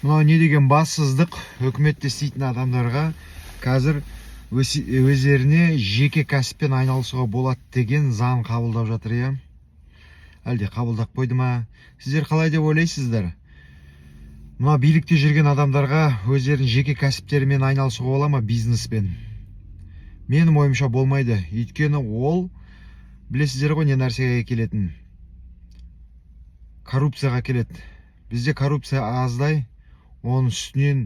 Мынау не деген бассыздық? Үкіметте істейтін адамдарға қазір өздеріне жеке кәсіппен айналысуға болады деген заң қабылдап жатыр, иә? Әлде қабылдап қойды ма? Сіздер қалай деп ойлайсыздар? Мына билікте жүрген адамдарға өздерінің жеке кәсіптерімен айналысуға бола ма, бизнеспен? Менің ойымша, болмайды. Өйткені ол, білесіздер ғой, не нәрсеге келетінін: коррупцияға келеді. Бізде коррупция аздай, оның үстінен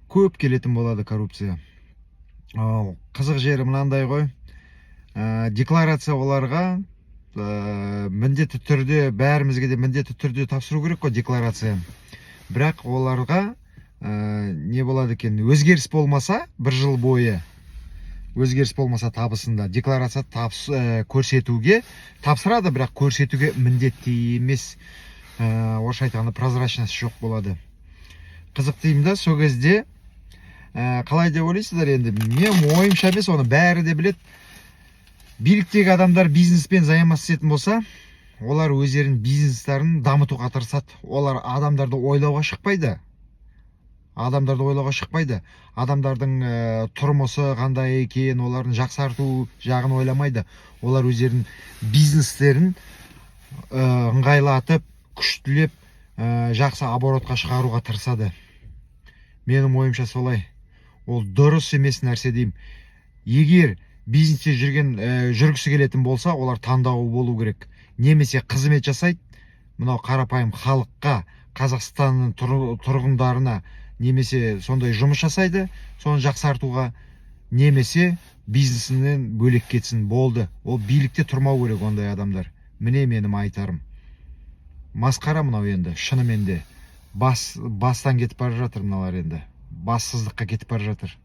көп келетін болады коррупция. Ал қызық жері мынандай ғой, декларация оларға міндетті түрде, бәрімізге де міндетті түрде тапсыру керек қой декларация. Бірақ оларға не болады екен? Өзгеріс болмаса, бір жыл бойы өзгеріс болмаса табысында, декларация көрсетуге тапсырады, бірақ көрсетуге міндетті емес. Орысша айтқанда, прозрачность жоқ болады. Қызық деймін да. Сол кезде қалай деп ойлайсыздар енді? Мен ойымша емес, оны бәрі де біледі. Биліктегі адамдар бизнеспен заниматься ететін болса, олар өздерінің бизнестарын дамытуға тырысады. Олар адамдарды ойлауға шықпайды, адамдарды ойлауға шықпайды. Адамдардың тұрмысы қандай екен, олардың жақсарту жағын ойламайды. Олар өздерінің бизнестерін ыңғайлатып, күштілеп, жақсы оборотқа шығаруға тырысады. Менің ойымша, солай. Ол дұрыс емес нәрсе деймін. Егер бизнесте жүрген, жүргісі келетін болса, олар таңдауы болу керек: немесе қызмет жасайды мынау қарапайым халыққа, Қазақстанның тұрғындарына, немесе сондай жұмыс жасайды соны жақсартуға, немесе бизнесінен бөлек кетсін, болды. Ол билікте тұрмау керек ондай адамдар. Міне, менің айтарым. Масқара мынау енді, шынымен де бастан кетіп бара жатыр мыналар, енді бассыздыққа кетіп бара жатыр.